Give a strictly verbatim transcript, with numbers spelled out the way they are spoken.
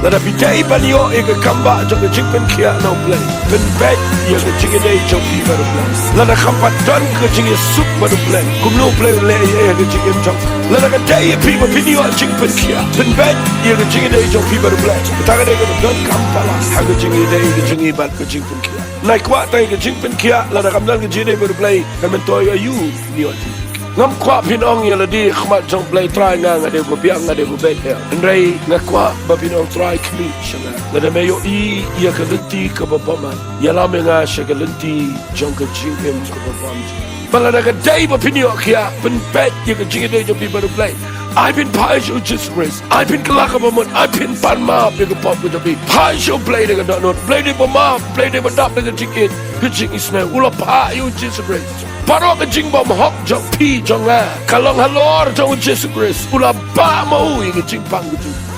Lada phi dei ban ïoh ïa ka kambah jong ka jingpynkhiah na U Blei, pynbeit ïa ka jingïadei jong phi bad U Blei. Lada kam pat don ka jingïasuk bad U Blei, kumno U Blei u leh ïa ka jingim jong phi? Lada ka dei ïa phi ba phin ïoh jingpynkhiah, pynbeit ïa ka jingïadei jong phi bad U Blei. Kata ka dei kaba donkam palat ha ka jingïadei, ka jingïadei bad ka jingpynkhiah. Nai kwah tang ïa ka jingpynkhiah, lada kam don ka jingïadei bad U Blei, ka myntoi aïu phin ïoh jingpynkhiah? Ngam kwah phin ong ïa lade ha khmat jong U Blei, Trai, nga, nga dei ba biang, nga dei ba beit, eh. Hynrei nga kwah ba phin ong, Trai, khmih sha nga. Lada me ïohi ïa ka lynti kaba bymman, ïalam ïa nga sha ka lynti jong ka jingim kaba bymjukut. Bad lada ka dei ba phin ïoh khiah, pynbeit ïa ka jingïadei jong phi bad U Blei. Ai phin phai sha U Jisu Khrist. Ai phin kylla kaba mut, ai phin pan map ïa ka pop ka jong phi. Phai sha U Blei da ka dohnud. U Blei dei ba map, U Blei dei ba dap da ka jingïeit, ka jingisynei. U la phah ïa U Jisu Khrist. Baroh ka jingbymhok jong phi jong nga ka long halor jong U Jisu Khrist. U la bah ma u ïa ka jingpang ka jong u.